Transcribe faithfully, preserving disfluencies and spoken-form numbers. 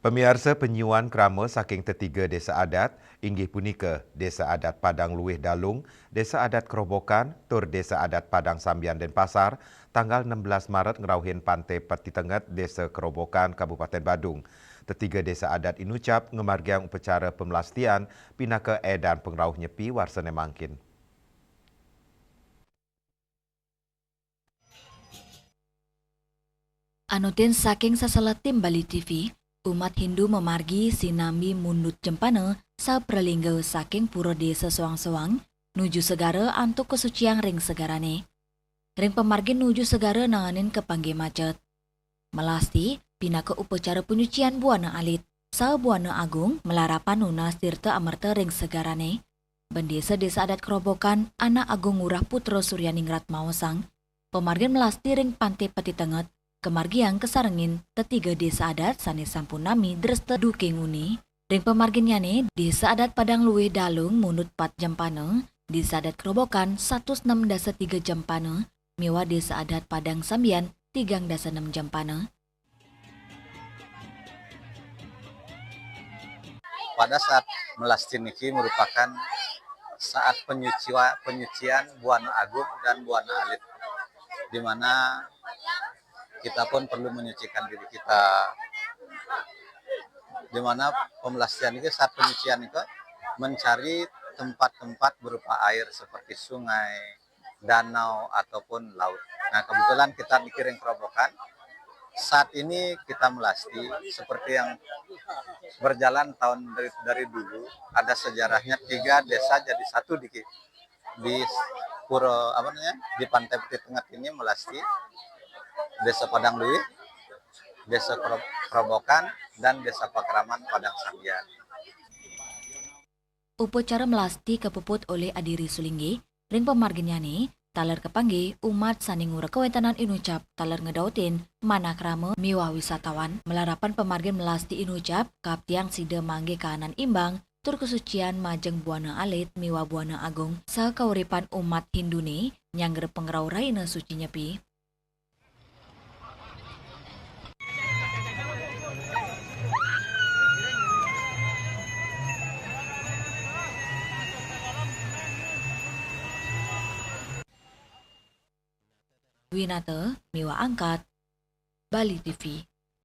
Pamiarsa, panyiuan krama saking tetiga desa adat, inggih punika Desa Adat Padang Luih Dalung, Desa Adat Kerobokan, tur Desa Adat Padang Sambian Denpasar, tanggal enam belas Maret ngrauhin Pante Peti Tenget, Desa Kerobokan, Kabupaten Badung. Tetiga desa adat inucap ngamargiang upacara pamlastian pinaka edan pangrauh Nyepi warsane mangkin. Anutin saking saselah tim Bali T V, umat Hindu mamargi sinambi mundut jempana sapralingga saking pura desa soang-soang nuju segara antuk kasuciang ring segarane. Ring pamargin nuju segara nanganin kapanggih macet. Melasti pinaka upacara panyucian buana alit saha buana agung malarapan nunas tirta amerta ring segarane. Bendesa Desa Adat Kerobokan, Anak Agung Ngurah Putra Suryaningrat maosang, pamargin melasti ring Pante Peti Tenget kamargiang kasarengin tetiga desa adat sane sampun nami dresta duke nguni. Ring pamarginnyane, Desa Adat Padang Luih Dalung mundut pat jempana, Desa Adat Kerobokan satus enam dasa tiga jempana, miwah Desa Adat Padang Sambian tigang dasa enam jempana. Pada saat melasti niki merupakan saat penyuciwa-, penyucian buana agung dan buana alit, di mana kita pun perlu menyucikan diri kita, di mana pemelastian itu, saat penyucian itu mencari tempat-tempat berupa air seperti sungai, danau, ataupun laut. Nah, kebetulan kita niki ring Kerobokan, saat ini kita melasti seperti yang berjalan tahun dari, dari dulu, ada sejarahnya tiga desa jadi satu di, di pura, apa namanya, di Pante Peti Tenget ini melasti Desa Padang Luih, Desa Kero-, Kerobokan, dan Desa Pakraman Padang Sambian. Upacara melasti kapuput olih Adiri Sulinggi, ring pamarginnyane, taler kapanggih umat sane ngura kawentenan inucap taler ngedautin manah krama miwah wisatawan. Malarapan pamargin melasti inucap, kaptiang sida manggih kahanan imbang tur kasucian majeng buana alit miwah buana agung saha kauripan umat Hindune nyanggra pangrauh rahina suci Nyepi. Winata miwah Angkat, Bali T V.